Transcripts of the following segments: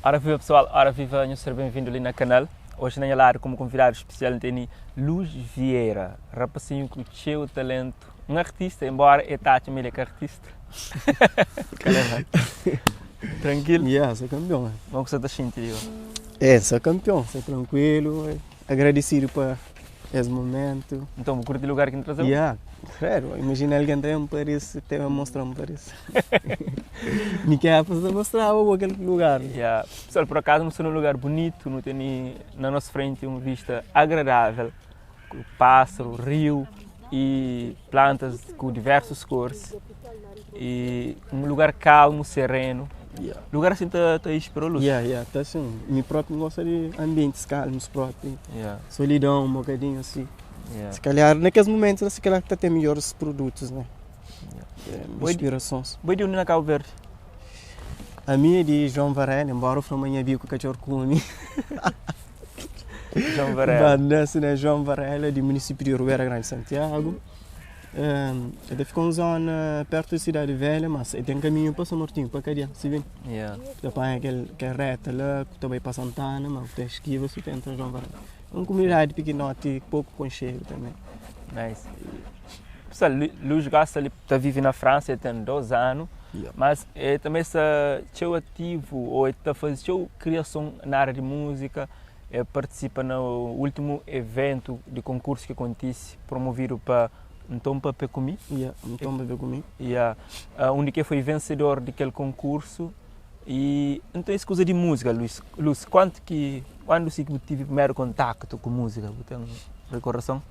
Ora viva pessoal, ora viva, nhos ser bem-vindo li na canal. Hoje na nha lado como convidado especial tem Luz Vieira, rapacinho com cheio talento, um artista, embora ele tá atxa ma ele é ka artista. Calma. Tranquilo? Yeah, sou campeão. Bom que você tá sentindo? É, sou campeão, sou tranquilo, agradecido por esse momento. Então, vou curtir o lugar que me trazeu? Yeah, claro, imagina alguém tem um Paris, tem a mostrar um Paris. Me quer para mostrar aquele lugar. Yeah. Pessoal, por acaso, não num lugar bonito, não tem na nossa frente uma vista agradável, com pássaro, rio e plantas com diversas cores. E um lugar calmo, sereno. Yeah. Lugar assim tá tá inspirou luz. Yeah, yeah, tá assim. Mi próprio gosta de ambientes calmos próprio. Yeah. Solidão, um bocadinho assim. Yeah. Se calhar, naqueles momentos, se calhar tá tem melhores produtos, né? Yeah. É, inspirações. Boi de onde na Cabo Verde? A minha é de João Varela, embora eu manhã bico cachorro come. João Varela. Nasce né, João Varela, do município de Ribeira Grande, Santiago. Um, eu fico uma zona perto da cidade velha, mas tem caminho para São Martinho, para Cadia, se vê? Yeah. Depois aquele que é reta lá, que também para Santana, mas tem esquiva, se tem João Varela. Uma comunidade pequenote, pouco concheiro também. Nice. Pessoal, Luís Gasta ele tá vive na França, ele tem 2 anos, Yeah. mas é também está seu ativo ou está fazendo seu criação na área de música, é, participa no último evento de concurso que acontece, promovido para Então Papé Comi. Yeah, então Papé Comi. Yeah. Onde que foi vencedor daquele concurso. E então isso coisa de música, Luís. Luís, quanto que quando se tive primeiro contacto com música, você tem recordação?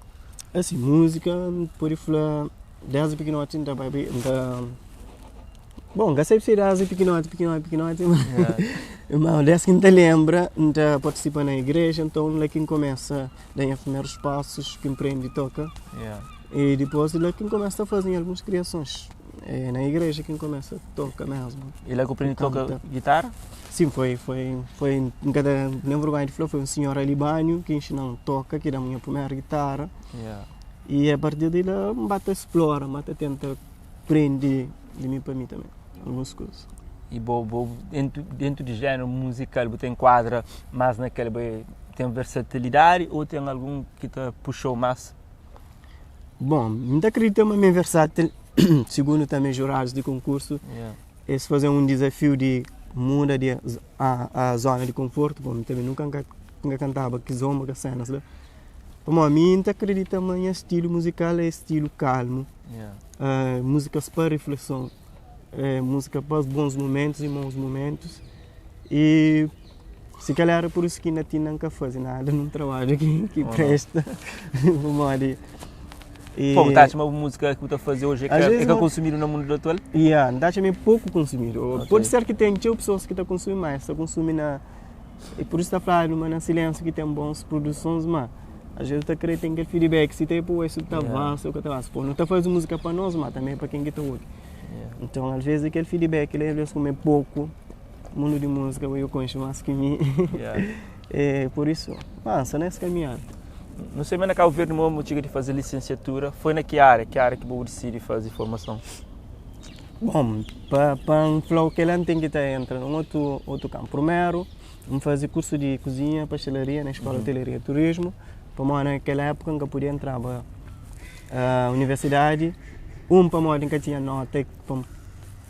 Assim, música, por falar, desde pequenote, então, então, bom, já sempre sei desde pequenote, pequenote, pequenote, Yeah. mas desde que não te lembra, então participa na igreja, então lá quem começa a dar os primeiros passos, que empreende e toca. Yeah. E depois lá quem começa a fazer algumas criações. É na igreja quem começa a tocar mesmo. E lá que aprendi a tocar Canta. guitarra? Sim, foi, em cada, nem vergonha de falar, foi um senhor alibânio que ensinou toca, que dá a minha primeira guitarra. Yeah. E a partir daí lá, bate explora, bate tenta aprender de mim para mim também, algumas coisas. E bo, dentro de género musical, você enquadra mais naquele, tem versatilidade ou tem algum que te puxou mais? Bom, não acredito mas minha versátil, segundo também jurados de concurso, Yeah. eles fazem um desafio de muda de a zona de conforto, bom, também nunca nunca cantava que zomba que cenas lá. Bom, a mim não acredito mas meu estilo musical é estilo calmo, Yeah. músicas para reflexão, música para os bons momentos e maus momentos. E se calhar é por isso que ainda nunca faz nada num trabalho que Oh, não. presta. Vamos ali. E, Pô, tá, uma música que você fazer hoje é que, Às é vezes que é não- consumido no mundo atual? Yeah, não dá pouco consumido. Ok. Pode ser que tenha pessoas que estão consumindo mais, estão consumindo na... E por isso está falando, mas na silêncio que tem bons produções, mas a gente está querendo ter aquele feedback, se tem pô, isso está Yeah. avanço, o que está avanço. Pô, não está fazendo música para nós, mas também para quem que está ouvindo. Yeah. Então, às vezes, aquele feedback, ele às vezes come pouco, mundo de música, eu conheço mais que mim. Yeah. É, por isso, avança nessa caminhada. Não sei, mas na Cabo Verde, meu tinha de fazer licenciatura. Foi na que área? Que área que você decide fazer formação? Bom, para um flow que ele tem que estar entra num outro campo. Primeiro, vamos fazer curso de cozinha, pastelaria na Escola de Hotelaria e Turismo. Para naquela época nunca podia entrar para a universidade. Um para modo que tinha nota para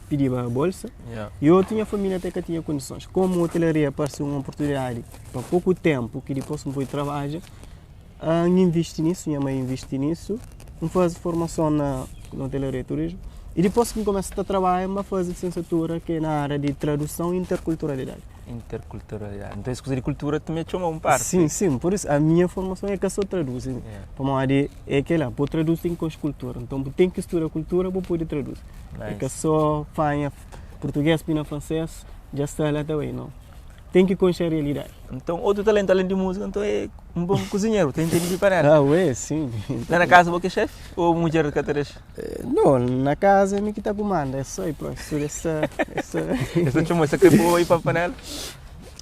pedir a bolsa. Yeah. E eu tinha família até que tinha condições. Como a hotelaria pareceu uma oportunidade para pouco tempo, que depois não foi trabalho, uh, investi nisso, minha mãe investi nisso, me faz formação na hotelaria e turismo. E depois que começa a trabalhar, me faz licenciatura que é na área de tradução e interculturalidade. Interculturalidade. Então, essa coisa de cultura também chama um parte. Sim, sim, por isso a minha formação é que eu só traduzo. Yeah. Para uma área é aquela, para traduzir tem que cultura. Então tem que estudar cultura para poder traduzir. Nice. É que só faz português, pina francês, já está lá também, não. Tem que conhecer a realidade. Então, outro talento além de música, então é um bom cozinheiro, tem entendido de panela. Ah, ué, sim. Lá na casa, você é chefe ou mulher de catarês? Não, na casa é mim que está comando, é só ir para essa... Essa... Essa chamou, essa que boa aí para a panela?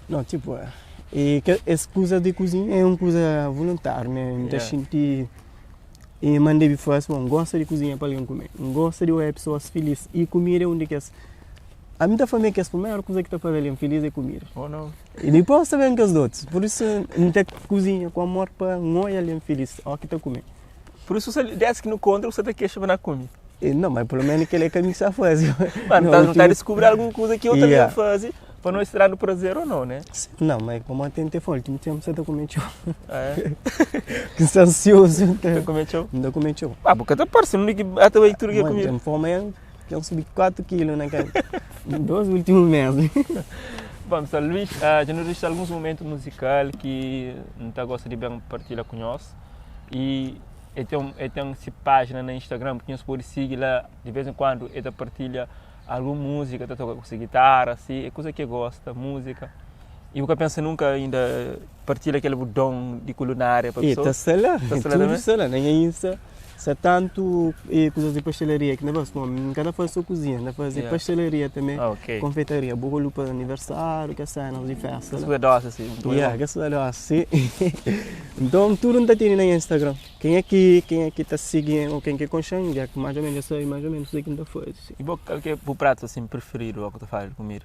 Não, tipo, é, que essa coisa de cozinha é uma coisa voluntária, né? Então, Yeah. a gente... E mandei fazer, bom, gosta de cozinhar para alguém comer, gosta de ver pessoas felizes e comida é onde que as... Ami ta fla-m é kes primeru kuza ki ta faze algen filís é kumida. Oh não. E dipôs ta ben kes otus. Pur isu N ta kuzinha ku amor pa N oia algen filís ó ki ta kume. Pur isu se des ki nu kontra bu sa ta kexa pa na kume. E não, mas pelo menos kel é ka mi ki sa faze. Ma nu ta nu ta diskubri algun kuza ki otu algen faze pa no sta dadu prazer ou não, né? Não, mas pamodi ten te fla ultimu tempu sa ta kume txeu. Ah é? Ki sta ansiozu. Ta kume txeu? N ta kume txeu. Ah, bu ka ta parse un di ki ata bai tudu ki kumida. Dja N fome Dja N subi 4 kilu na kel 2 ultimu mes. Bom, pessoal, Luís, dja nu rejista alguns momentu musikal ki N ta gosta di ben partilha ku nhos. E el ten, el ten se pájina na Instagram ki nhos pode sigi la. Di vez en kuandu el ta partilha algun múzika, ta toka ku se gitara, si, é kuza ki el gosta, múzika. I bu ka pensa nunka inda partilha kel bu don di kulinária pa E pesoas? ta sta la, Ta sta la tudu tanbe? sta la. Na nha Insta sta tantu e kuzas di pastelaria ki na fasi, pamodi N ka ta fasi so kuzinha, N ta fasi Yeah. pastelaria tanbe, Ah, ok. konfeitaria, bolu pa aniversáriu, kes senas di festa Kes la. kuza dosi si, bu ta Yeah, kes kuza dosi. Nton tudu N ta tene na nha Instagram. Kenha ki kenha ki ta sigi-m ô ken ki konxe-m dja más ô ménus dja sabe más ô ménus kuzê ki N ta faze. I bo, kal ki é bu pratu asin prifiridu ó ku ta fala di kumida?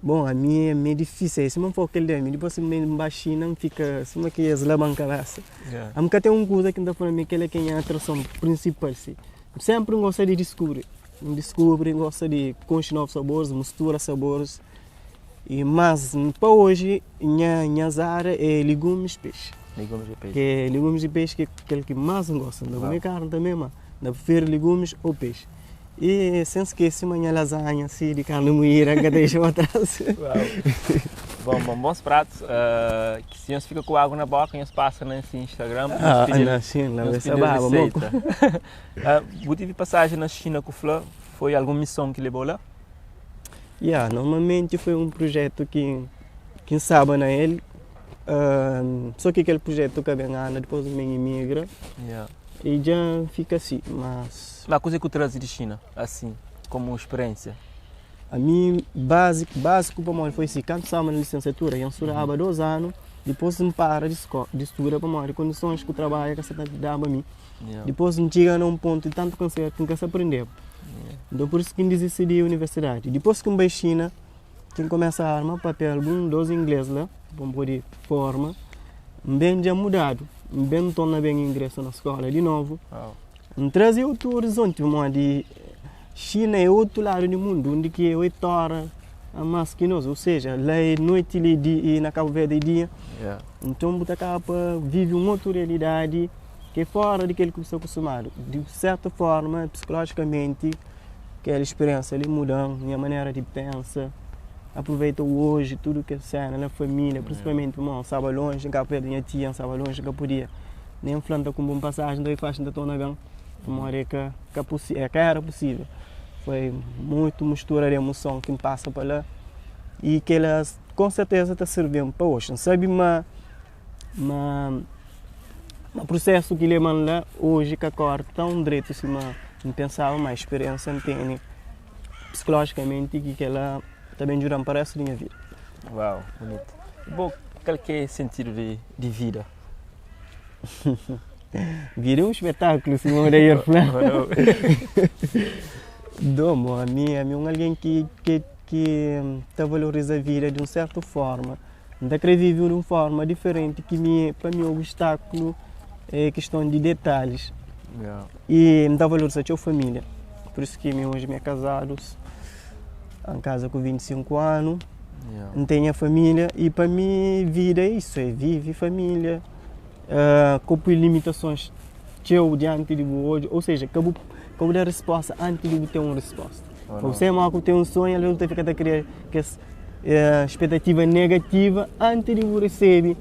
Bom, ami é meio difícil, é sima N fala kel dia, ami dipôs mi N ba Xina N fika sima ki es laba-m kabésa. Ami ka ten un kuza ki N ta fla mi kel-la ki é nha atrason prinsipal si. Sénpri N gosta di diskubri, N diskubri, N gosta di konxe novus saboris, mistura saboris. I mas pa oji nha nhas ária é ligumis pexi. Ligumis i pexi. Ke ligumis i pexi ki é kel ki más N gosta. N ta kume karni tanbe ma N ta prifiri ligumis ô pexi. E sen skese ma nha lazanha si di karni muída N ka ta dexa pa tras. Bom, bom, bons pratos. Ki si nhos fika ku agu na boka, nhos pasa na si Instagram, nhos pidi, na sim, na nhos essa pidi baba, moco. receita. Bu tive passagem na China ku fla, foi algum missão ki lebou la? Ya, normalmenti foi um projetu ki ki N staba na el, so ki kel projetu ka ben anda dipôs N ben imigra. Yeah. E dja fika si, mas. Ma kuze ku traze di Xina, asin, komu speriensia? Ami, básiku, básiku pamodi foi si, kantu staba na lisensiatura, N studaba 2 anu, dipôs N para di sko, di studa pamodi kondisons ku trabadju ka sa ta daba mi. Dipôs N txiga na un pontu di tantu kansera ki N ka sa prendeba. Nton pur isu ki N dizisti di universidadi. Dipôs ki N bai Xina, ki N kumesa arma papia algun, dos inglês la, pa N pode forma. N ben dja mudadu, N ben torna ben ingresa na skola di novu. N traze otu orizonti pamodi Xina é otu ladu di mundu, undi ki é 8 ora a más ki nos, ou seja, la é noiti li di i na Kabu Verdi é dia. Nton bu ta kaba pa vive un otu realidadi ki é fora di kel ki bu sta kustumadu. Di sertu forma, psikolojikamenti, kel spiriensa li muda-m nha manera di pensa. Aproveita oji tudu kes sena na familia, prinsipalmenti pamodi N staba lonji, N ka perdi nha tia, N staba lonji, N ka podia nen fla N ta kunpra un pasajen, N ta bai faxi N ta torna ben, pamodi é ka ka posi é ka era posivel. Foi mutu mistura di emoson ki N pasa pa la i kila kon serteza ta sirbi-m pa oji. N sabe ma ma ma prusesu ki leba-m la oji ka kori tãu dretu sima N pensaba, ma spiriensa N tene. psikologicamente ki kela ta ben djuda-m pa restu di nha vida. Uau, bunitu. I bo, kal ki é sentidu di di vida? Vida é un spetakulu, sima Odair fla. Domo, ami ami é un algen ki ki ki ta valoriza vida di un sertu forma. N ta kre vive di un forma diferenti ki mi pa mi obstakulu é kiston di detalhis. I N ta valoriza txeu família. Pur isu ki mi oji mi é kazadu, N kaza ku 25 anu, N ten nha família i pa mi vida é isu, é vive família, ka bu poi limitasons txeu dianti di bu odju, ou seja, ka bu ka bu da respósta antis di bu ten un respósta. Pa bu sema ku ten un sonhu, alvês bu ta fika ta kria kes spetativa negativa antis di bu resebe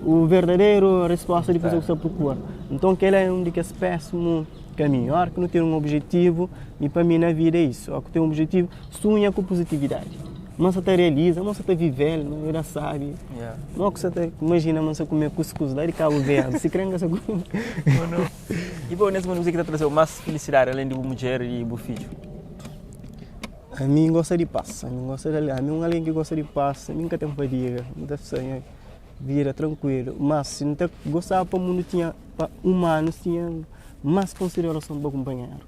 o verdaderu resposta di kuza ki bu sta prokura. Nton kel-la é un di kes pésimu kaminhu. Óras ki nu ten un objetivu, i pa mi na vida é isu, óras ki bu ten un objetivu, sunha ku puzitividadi. Ma sa ta realiza, ma sa ta vive-l, ma vida sábi. Ma ku sa ta imajina ma sa kume kuskus la di Kabu Verdi, si kre N ka sa kume. I bo, nes mundu, kuze ki ta traze-u más filisidadi alén di bu mudjer i bu fidju? Ami N gosta di pas, ami N gosta di ami un algen ki gosta di pas, ami N ka ten fadiga, N ta fla nha vida trankuilu, mas N ta gostaba pa mundu tinha, pa umanus tinha mas konsiderason pa kunpanheru.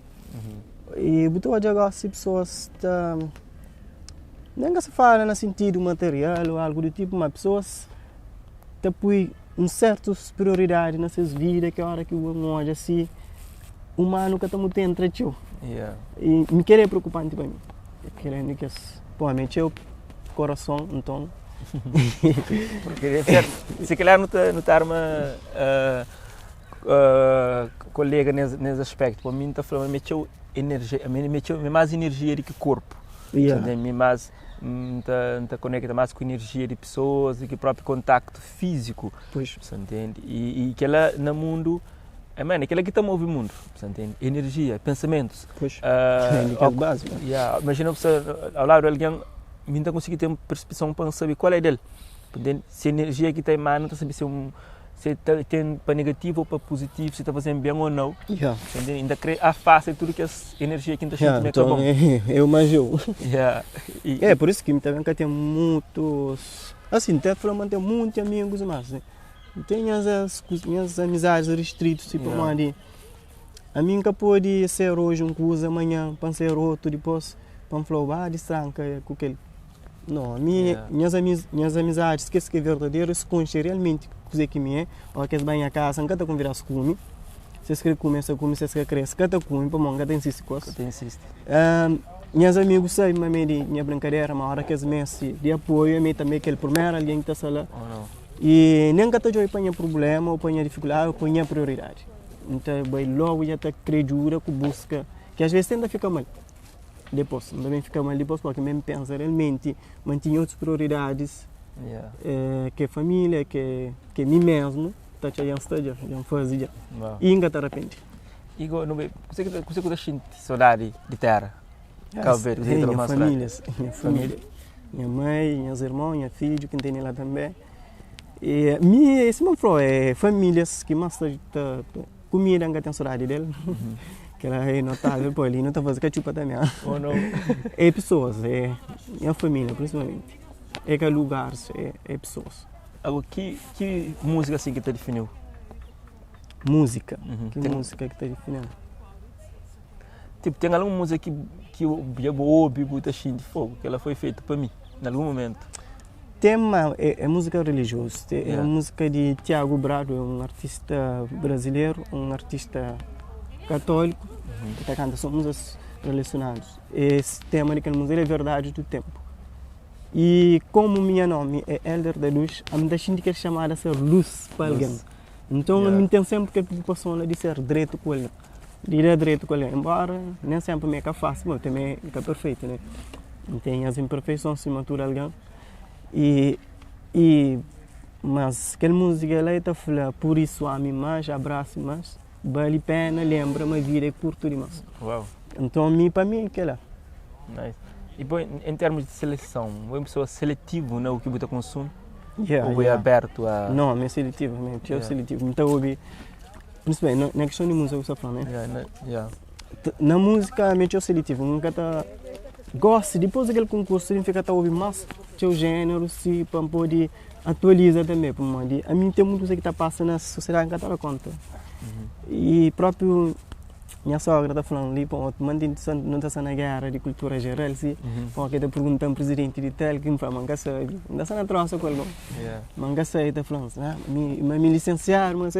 I bu ta odja gosi pesoas ta. Nem ka se fala na sentidu material ou algu do tipu, ma pessoas ta pui un sertus prioridadi na ses vida ki ora ki bu odja si umanu ka ta mutu entra txeu. Yeah. I mi kel é preokupanti pa mi. Kel é kes, pô, mi é txeu korason, nton. Porque é certo, se calhar não ta arma colega nesse aspecto. Pa mim tá falando, me txeu energia, me txeu, me mais energia do que corpo. Yeah. Me mais tá conecta mais com energia de pessoas do que próprio contacto físico. Pois. Você entende? E aquela no mundo, é mano, aquela que tá move o mundo, você entende? Energia, pensamentos. Pois. É que é básico. Yeah, imagina você ao lado de alguém, não tá conseguindo ter uma percepção para saber qual é dele. Entende? Se a energia que está em mano, não tá saber se se tá, tem para negativo ou para positivo, se está fazendo bem ou não. Yeah. Entende? Ainda cria a face tudo que essa energia que está Yeah, sentindo então, é bom. eu mais eu. Yeah. E, É, por isso que também que tem muitos. Assim, até falando, manter muitos amigos, mas né? Tem as amizades restritas, tipo, Yeah. mano, a mim que pode ser hoje um coisa, amanhã para ser outro, depois para falar, ah, destranca com aquele. Não, a minha, Yeah. minhas amizades, que que é verdadeiro, se conhece realmente o que que me é, ou que bem a casa, nunca te convidar a comer. Se você comer, se come, se você cresce, cada come, para mim, nunca insiste com isso. Te insiste. Meus amigos sabem, mas minha brincadeira, uma hora que eles me de apoio, a mim também, aquele primeiro alguém que está lá. Ou não? E nem que eu ponha problema, ou ponha dificuldade, ou ponha prioridade. Então, bem, logo já está crediura que busca, que às vezes tenta ficar mal. Depois, também fica mal depois, porque mesmo pensa realmente, mantinha outras prioridades, Yeah. que é família, que é mim mesmo, tá já está já, já faz já. Wow. E ainda te arrepende. Igor, não bem, você que você que saudade de terra? Cabo Verde, você É, tem minha mais saudade? família, minha família. Minha mãe, meus irmãos, minha filho, que tem lá também. E minha, esse meu falou, é famílias que mais tá comida ainda tem saudade dele. Que ela é notável, pô, ele não tá fazendo cachupa também. Ou não? É pessoas, é minha família, principalmente. É que lugares, é pessoas. Agora, que música assim que te definiu? Música. Uhum. Que Tem, música que tá definindo? tipo, tem alguma música que eu já ouvi, bota assim de fogo, que ela foi feita para mim, em algum momento. Tema é música religiosa, é Yeah. música de Tiago Brado, é um artista brasileiro, um artista católico, que canta só músicas relacionadas. Esse tema de música é verdade do tempo. E como meu nome é Elder da Luz, a minha gente quer chamar a ser luz para Luz. alguém. Então, Yeah. a mim tem sempre que a preocupação lá de ser direito com ele. De ir direito com ele. Embora nem sempre me é fácil, mas também é perfeito, né? Tem as imperfeições, se matura alguém. E mas aquela música lá está falando, por isso ame mais, abrace mais, vale a pena, lembra, mas a vida é curta demais. Uau, Então, para mim, aquela. nice. E bom, em termos de seleção, uma pessoa seletivo no que você consome? Yeah, ou é yeah. aberto a... Não, é seletivo, é Yeah. seletivo. Então, eu ouvi, principalmente na questão de música que você está falando, né? Yeah, yeah. Na música, é seletivo, nunca tá gosto, depois daquele concurso, ele fica a ouvir mais seu gênero, se para poder atualizar também, para a mim tem muita coisa que está passando na sociedade que está conta. E próprio minha sogra está falando ali, pô, não está na guerra de cultura geral, se, pô, que está perguntando ao presidente de tal, que me fala, manga sabe, não está na troça com ele, Yeah. manga sabe, está falando, ah, me licenciar, mas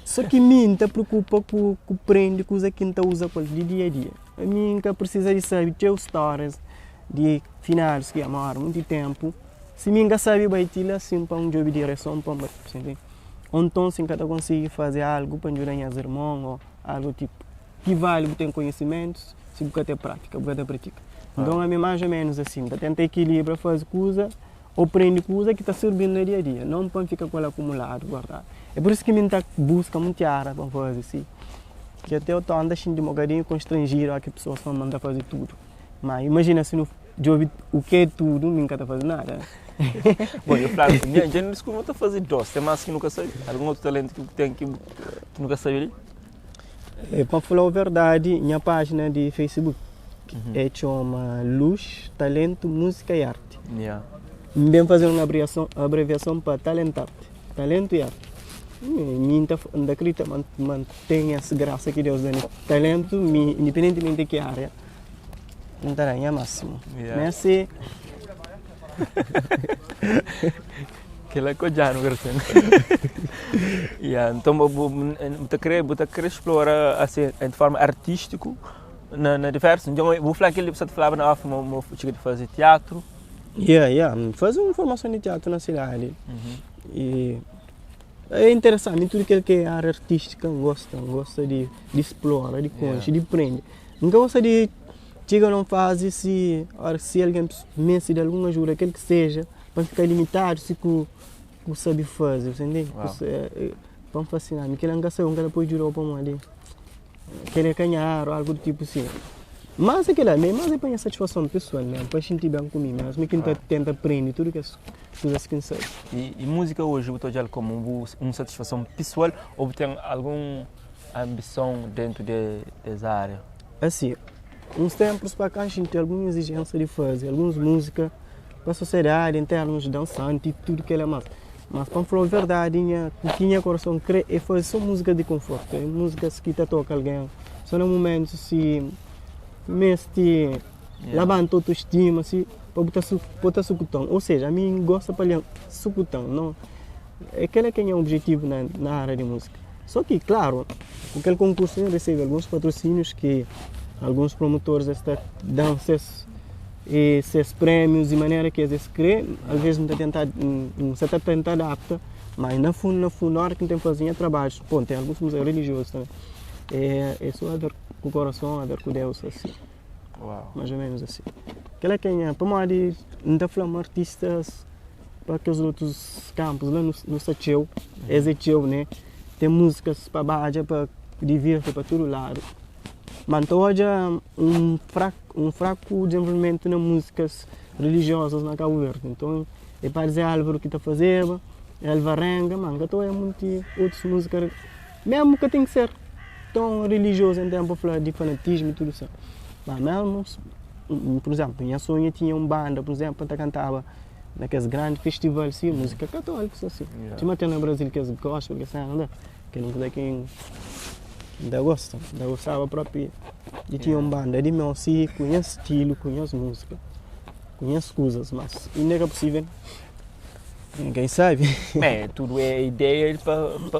só que mim tá preocupa com o prende, com que não usa com de dia a dia. A mim que precisa de saber teu histórias de finais que amar muito tempo. Se mim que sabe vai te lá assim para um job de direção para um entende? Ou então se cada consegue fazer algo para ajudar minhas irmãos ou algo tipo que vale ter conhecimentos, se você ter prática, você ter prática. Então a mim mais ou menos assim, tá tentar equilibrar, fazer coisa, ou prende coisa que está servindo no dia a dia, não para ficar com ela acumulado, guardado. É por isso que mim tá busca muito área para fazer assim. Que até eu tô andando assim de um bocadinho constrangido a que as pessoas vão mandar fazer tudo. Mas imagina se não eu o que é tudo, nunca tá fazendo nada. Bom, eu falo, minha gente não descobriu a fazer doce, tem mais que nunca sabe. Algum outro talento que tem que nunca sabe ali? É, para falar a verdade, minha página de Facebook é chama Luz, Talento, Música e Arte. Yeah. Bem fazer uma abreviação para Talentarte, Talento e Arte. Mim tá acredita, mantém essa graça que Deus dá. Talento, independentemente de que área, não tá é máximo. Yeah. Mas se Kela ku odjanu garson. Yeah, nton bu, bu, bu ta kre, bu ta kre explora assim, de forma artístico na, na diversos. Então, bu fla aquele que você falava na off, mo, mo chega de fazer teatro. Yeah, yeah. Fazer uma formação de teatro na cidade. E é interessante, tudo aquilo que é área artística, gosta, gosta de, de explorar, de conhecer, de aprender. Nunca gosta de chega numa fase se, ora, se alguém me de alguma ajuda, aquele que seja, para ficar limitado, se que que sabe fazer, você entende? Que, é, é, para me fascinar, me querendo gastar um cara depois de para ali, querer ganhar ou algo do tipo assim. Mas aquilo é, mas é para a satisfação pessoal mesmo, para sentir bem comigo mesmo, que ah. tenta aprender tudo que as coisas que sabe. E, e música hoje, você já como uma satisfação pessoal ou tem alguma ambição dentro de, dessa área? Assim, uns tempos para cá a gente tem alguma exigência de fazer algumas músicas para a sociedade em termos de dançante e tudo que ela é mais. Mas para falar a verdade, minha, o que minha coração crê é fazer só música de conforto, é músicas que te toca alguém. Só no momento se meste yeah. levanta autoestima, se para botar botar sucutão. Ou seja, a mim gosta para sucutão, não. É aquele que é o objetivo na, na área de música. Só que, claro, com aquele concurso eu recebo alguns patrocínios que alguns promotores está dão esses, esses prêmios de maneira que eles creem, às vezes não está tentar, não está tentar adapta, mas no fundo, no fundo, na hora que tem que fazer trabalho, bom, tem alguns museus religiosos também. É, é só a ver com o coração, a ver com Deus, assim. Uau. Mais ou menos assim. Aquela quem é, para de não está falando artistas para aqueles outros campos lá no, no Sacheu, é né? Tem músicas para baixo, para divirte para todo lado. Mas então hoje um fraco desenvolvimento nas músicas religiosas na Cabo Verde. Então é para dizer Álvaro que está fazendo, é Alvarenga, mano, então é muito outras músicas, mesmo que tem que ser tão religioso em tempo de fanatismo e tudo isso. Mas mesmo, por exemplo, minha sonha tinha uma banda, por exemplo, que cantava naqueles grandes festivais, assim, música católica, assim. Yeah. Tinha até no Brasil que eles gostam, que assim, que não sei quem ainda gosta, ainda gostava próprio. E tinha uma banda de meu, assim, conhece estilo, conhece música, conhece coisas, mas ainda é possível. Ninguém sabe. Bem, tudo é ideia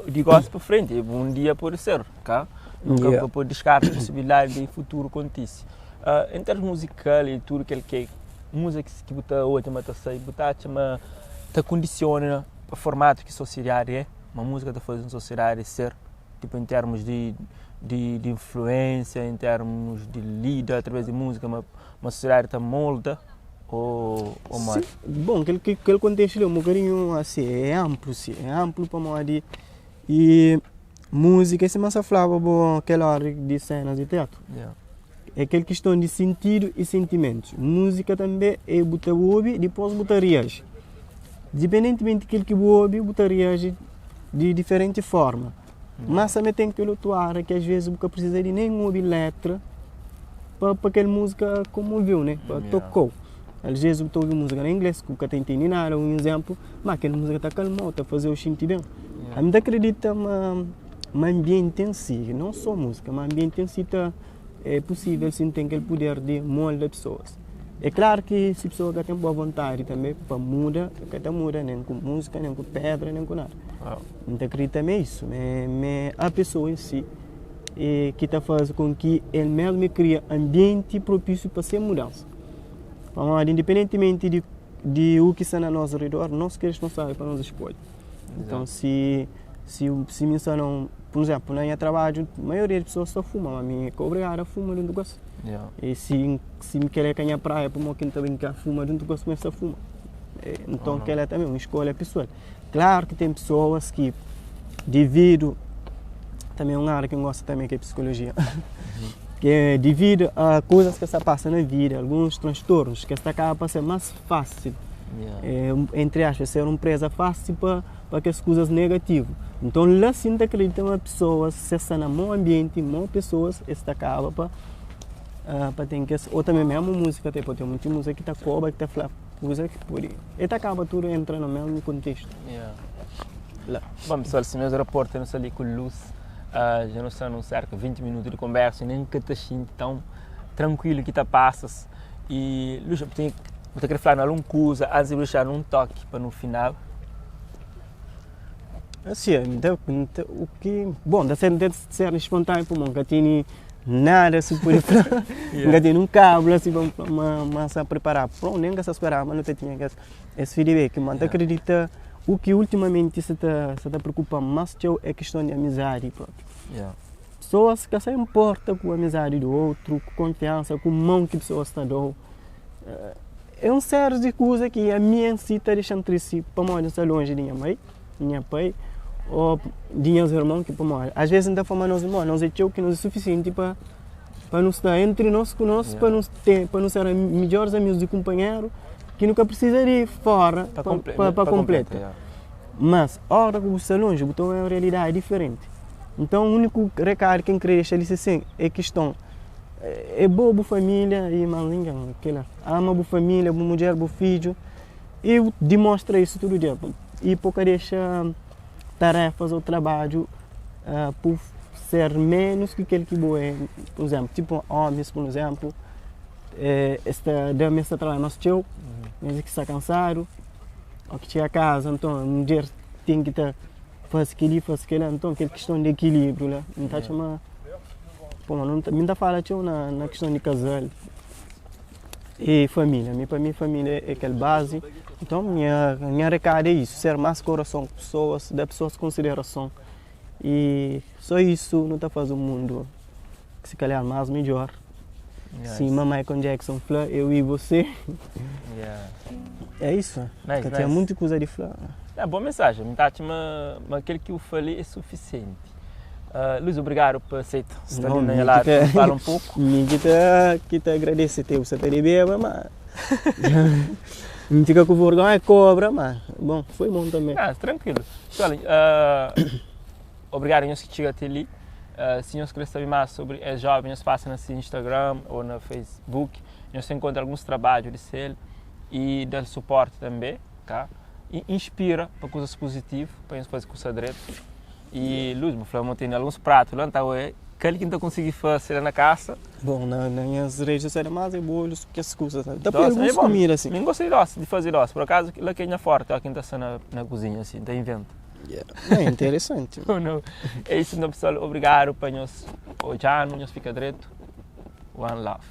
de gosto para frente. Um dia pode ser, tá? Nunca Yeah. pode descartar a possibilidade de futuro acontecer. Em termos musical e tudo que ele quer, música que botar hoje, mas tá sai, botar chama, tá condiciona o formato que a sociedade é. Uma música tá fazendo a sociedade ser, tipo em termos de influência, em termos de lida através de música, uma sociedade tá molda ou mais. Sim. Bom, aquele, aquele contexto ali é um bocadinho assim, é amplo, sim, é amplo para modo e música, esse massa falava bom, aquela hora de cenas de teatro. Yeah. É aquela questão de sentido e sentimentos. Música também é botar ouve, depois botar reage. Independentemente daquilo que ouve, botar reage de diferente forma. Mas também tem aquele outro área que às vezes nunca precisa de nem ouvir letra para aquela música comoveu, né? Para Yeah. tocou. Às vezes eu estou ouvindo música em inglês, que nunca tem nada, um exemplo, mas aquela música está calma, está fazendo eu sentir bem. Yeah. A mim acredita no ambiente em si, não só música, mas ambiente em si tá, é possível sim tem aquele poder de moldar pessoas. É claro que se a pessoa tem boa vontade também para mudar, que até muda, nem com música, nem com pedra, nem com nada. Uau. Não acredita também isso, mas a pessoa em si é, que está fazendo com que ele mesmo cria ambiente propício para ser mudança. Vamos lá, independentemente de o que está na nosso redor, nós que é responsável para nossa escolha. Então, se me ensinam, por exemplo, na minha trabalho, a maioria das pessoas só fuma, mas a minha é obrigada a fumar dentro do gosto. Yeah. E se me querer ganhar praia, para uma quinta brincar, fuma dentro do gosto, começa a fumar. É, então, aquela é também uma escolha pessoal. Claro que tem pessoas que, devido, também é uma área que eu gosto também, que é psicologia, que é devido a coisas que você passa na vida, alguns transtornos, que esta acaba para ser mais fácil, Yeah. é, entre aspas, ser uma presa fácil para que as coisas negativas. Então, lá sim, acredita uma pessoa, se está no bom ambiente, boas pessoas, esta acaba para ter que, ou também mesmo música, tipo, tem muita música que está coba, que está flá, coisa que pode. E tá acaba tudo entra no mesmo contexto. Yeah. Lá. Bom, pessoal, se meus rapportos não ali com luz, já não são cerca de 20 minutos de conversa, nem que está assim tão tranquilo que tá passas. E, Luz, eu tenho Bu ta kre fla-nu algun kuza antis di bu dexa-nu un toki pa nu final? Asi, o ki, bon, ta ser, ta ser espontâneo pamodi N ka tene nada si pode fla, N ka tene un kabla si pa N fla ma ma N sta preparadu. Pronto, nen N ka sta speraba ma nu ta tinha kes es feedback, ma N ta kridita u ki ultimamenti sa ta sa ta preokupa-m mas txeu é kiston di amizadi propi. Pesoas ka sa inporta ku amizadi di outru, ku konfiansa, ku mon ki pesoas ta da-u. É un série di kuza ki ami en si ta dexa-m tristi pamodi N sta lonji di nha mai, di nha pai ô di nhas irmon ki pamodi às vezes N ta fla ma nos irmon nos é txeu ki nos é sufisienti pa pa nu sta entri nos ku nos pa nu ten pa nu ser midjoris amigus di kunpanheru ki nu ka prisiza di fora pa konpleta. Mas ora ki bu sta lonji bu ta obi un realidadi diferenti. Nton úniku rekadu ki N kre dexa li se é kiston. É bo bu família i más ningen. Kila, ama bu família, bu mudjer, bu fidju i dimostra isu tudu dia. I pa bu ka dexa tarefas ô trabadju pa ser ménus ki kel ki bo é. Pur izénplu, tipu ómis, pur izénplu, es ta da ma es ta trabadja más txeu, es ki sta kansadu, ô ki txiga kaza, nton mudjer ten ki ta Fase kel-li, fase kel-la, nton kel kiston di ekilíbriu la, N ta atxa ma, pô, ma mi N ta fala txeu na kiston di kazal i família. Mi pa mi família é kel bazi. Nton nha nha rekadu é isu, ser más korason ku pesoas, da pesoas konsiderason i sô isu nu ta faze un mundu si kalhar más midjór. Sima Michael Jackson fla, eu e você. É isso. Nice, Ka tinha muita coisa de fla. É, boa mensagem. Mi ta atxa ma, ma kel ki u fali é suficiente. Luís, obrigado pa aceita sta li na nha lado pa fala um pouco. Mi ki ta ki ta agradece te, bu sa ta debeba, ma N fika ku vergonha cobra, ma bom, foi bom também. Ah, tranquilo. Pessoal, obrigado nhos ki txiga até li. Si nhos kre sabe más sobri es jovem, nhos pasa na se Instagram ou na Facebook, nhos ta enkontra alguns trabadju di sel i da-l suporti tanbe, tá? I inspira pa kuzas puzitivu, pa nhos faze kusa dretu. I Luís, bu fla ma bu tene alguns pratu la, nta oe kal ki N ta konsigi fase la na kasa? Bom, na nhas redes sosial é más é bolos, kes kuzas la. Ta poi alguns kumida asin. Mi N gosta di dosi, di faze dosi. Por akazu, la ki é nha forti, óki N ta sta na kuzinha asin, N ta inventa. É interessante. Não. É isso então pessoal, obrigado pa nhos odja-nu, nhos fika dretu. One love.